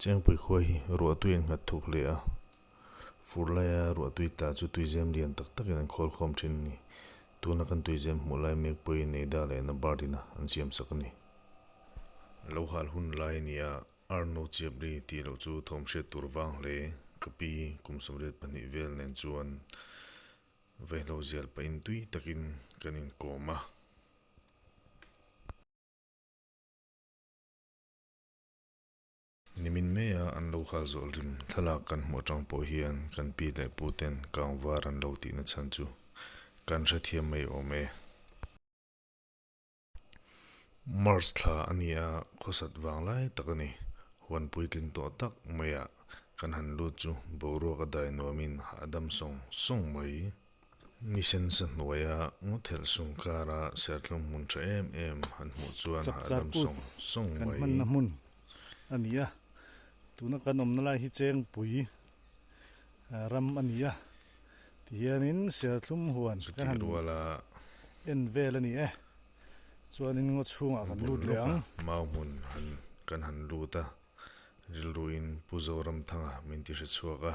Chengpui khua hi ruahtui an nghat thuk hle a, fur laia ruahtui tla chu tuizem lian tak takin an khawl khawm thin a ni. Tuna kan tuizem hmuh lai mek pawhin Neida leh Nabardina an siam sak a ni. Lo hal hun lai a ni a, Arno Chiapri tih loh chu thawm hriat tur vang hle. Ka pi kum 82 vel nen chuan vaihlo zial pahin tui takin kan inkawm a. Nimin maia an lo hal zawh rim thlalak kan hmuh atang pawh hian kan pi leh pu ten kangvar an lo tihna chhan chu kan hrethiam mai awm e. March thla a ni a, khawsat vang lai tak a ni. Huan puitling tawh tak maiah kan han lut chu boruak a dai nuamin hahdam sawng sawng mai. Ni sensa hnuaia ngawthelh sung kara serthlum hmun tha em em han hmuh chuan Chapchar hahdam kut sawng sawng kan mai. hmanna hmun a ni a, tuna kan awmna lai hi Chengpui ram a ni a, tihianin serthlum huan kan Chutih han ruala en vel a ni e, chuanin ngaw chhungah kan bul lut leh lawka ang. mau hmun han kan han lut a, rilruin Pu Zoramthanga min ti hre chhuak a.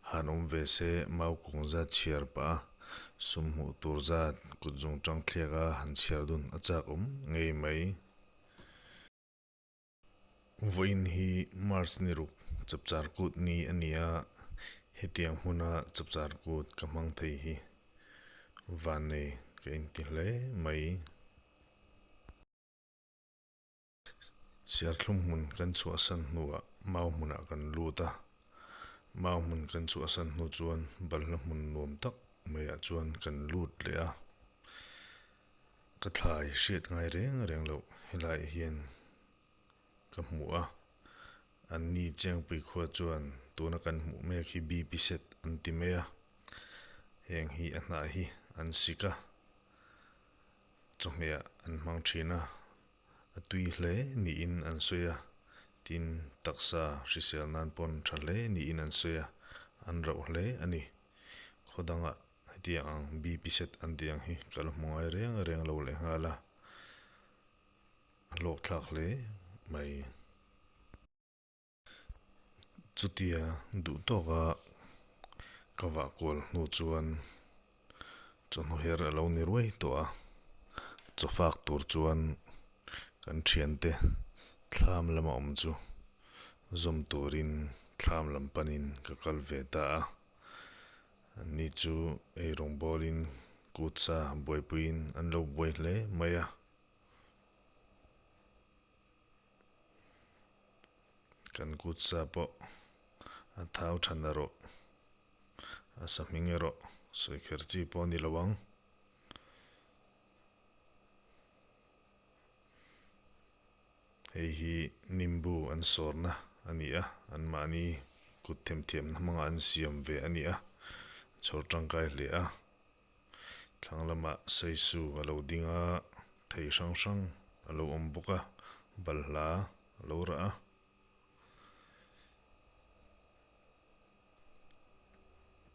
Han awm ve se mau kung zat chhiar pah a, sum hmuh tur zat kut zung tang thliak a han chhiar dun a chak awm ngei mai. Vawiin hi March ni ruk chapchar kut ni a ni a, hetiang hmuna chapchar kut ka hmang thei hi vannei ka inti hle mai. Serthlum hmun kan chhuahsan hnuah mau hmunah kan lut a, mau hmun kan chhuahsan hnu chuan balhla hmun nuam tak maiah chuan kan lut leh a, ka thlai hriat ngai reng reng loh helaiah hian ka hmu a, anni Chengpui khua chuan tuna kan hmuh mek hi BP set an ti mai a, heng hi a hnah hi an sik a, chawhmehah an hmang thin a. A tui hle niin an sawi a, tin taksa hrisel nan pawn tha hle niin an sawi a, an rauh hle a ni. Khaw dangah hetiang ang BP set an tih ang hi ka la hmu ngai reng reng lo leh nghal a, a hlawkthlak hle mai. Chutia duh tawka ka vah kual hnu chuan chawhnu her a lo ni ruai tawh a, chaw fak tur chuan kan thiante thlam lama awm chu zawm turin thlam lam panin ka kal ve ta a, anni chu eirawng bawlin kutsa buaipuiin an lo buai hle mai a. Kan kut sa pawh a thau than erawh a sa hming erawh sawi kher chi pawh a ni lo ang. Hei hi nimbu an sawrna a ni a, anmahni kut themthiamna hmanga an siam ve a ni a, chhawr tangkai hle a. Thlang lamah Saisu a lo ding a, thei hrang hrang a lo awm bawk a, balhla a lo rah a.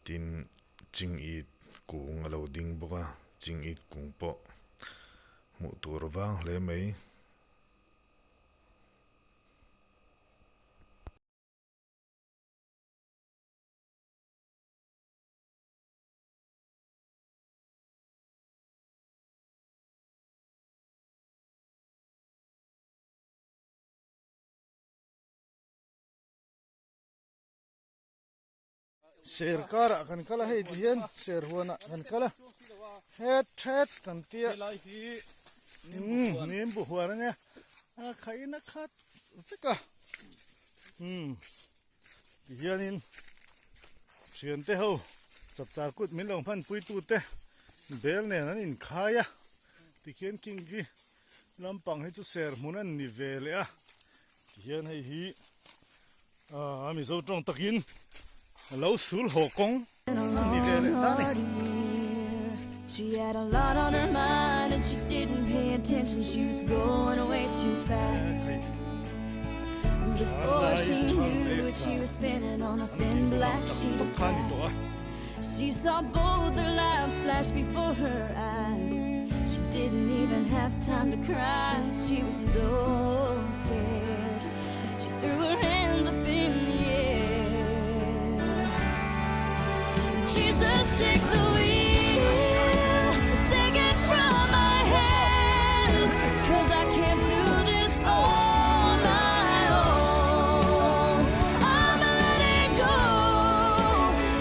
Tin, chingit kung a lo ding bawk a, chingit kung pawh hmuh tur a vang hle mai. Ser karah kan kal a hei ti hian ser huanah kan kal a het thet kan tia nimbu huan ania a khaina khat vek a. Tihianin thiante ho chapchar kut min lo hmanpui tute bel nen an inkhai a, tikhian king hi lampang hi chu ser hmun a ni ve leh a, tihian hei hi aaa Mizo tawng takin a lo sul haw kawng a ni ve leh ta a ni.